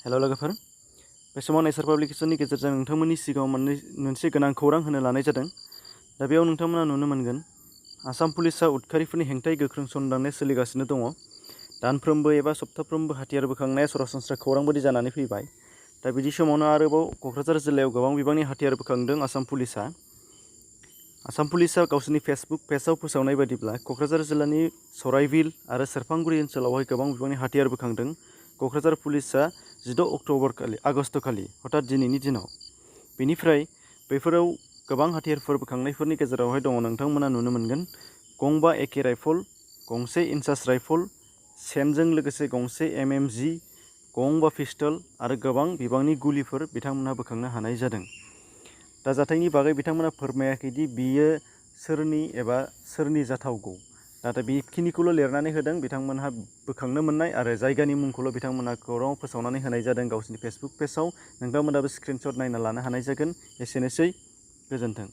हेल' लोगोफोर, बे समाव नेचार पाब्लिकेशननि गेजेरजों नोंथांमोननि सिगाङाव मोनसे गोनां खौरां होनो लानाय जादों। दा बेयाव नोंथांमोना नुनो मोनगोन आसाम पुलिसा उदखारिफोरनि हेंथायै गोख्रों सनदांनाय सोलिगासिनो दङ। दानफ्रोमबो एबा सप्ताफ्रोमबो हाथियार बोखांनाया सरासनस्रा खौरां बायदि जानानै फैबाय। दा बिदि समावनो आरोबाव क'क्राझार जिल्लायाव गोबां बिबांनि हाथियार बोखांदों आसाम पुलिसा। आसाम पुलिसा गावसोरनि फेसबुक पेजआव फोसावनाय बायदिब्ला क'क्राझार जिल्लानि सराइबिल आरो सेरफांगुरि ओनसोलावहाय गोबां बिबांनि हाथियार बोखांदों। क'क्राझार पुलिसा 16 आगस्तखालि हठात दिनैनि दिनाव। बेनिफ्राय बेफोराव गोबां हाथियारफोर बोखांनायफोरनि गेजेरावहाय दङ नोंथांमोना नुनो मोनगोन गंबा एके राइफल, गंसे इनसास राइफल, सेमजों लोगोसे गंसे MMG, गंबा पिस्टल आरो गोबां बिबांनि गुलिफोर बिथांमोनहा बोखांनो हानाय जादों। दा जाथायनि बागै बिथांमोना फोरमायाखैदि बियो सोरनि एबा सोरनि जाथावगौ। नाथाय बेखिनिखौल' लिरनानै होदों बिथांमोनहा बोखांनो मोननाय आरो जायगानि मुंखौल' बिथांमोनहा खौराङाव फोसावनानै होनाय जादों गावसिनि फेसबुक पेजआव। नोंथांमोनाबो स्क्रिनशट नायना लानो हानाय जागोन। एसेनोसै, गोजोन्थों।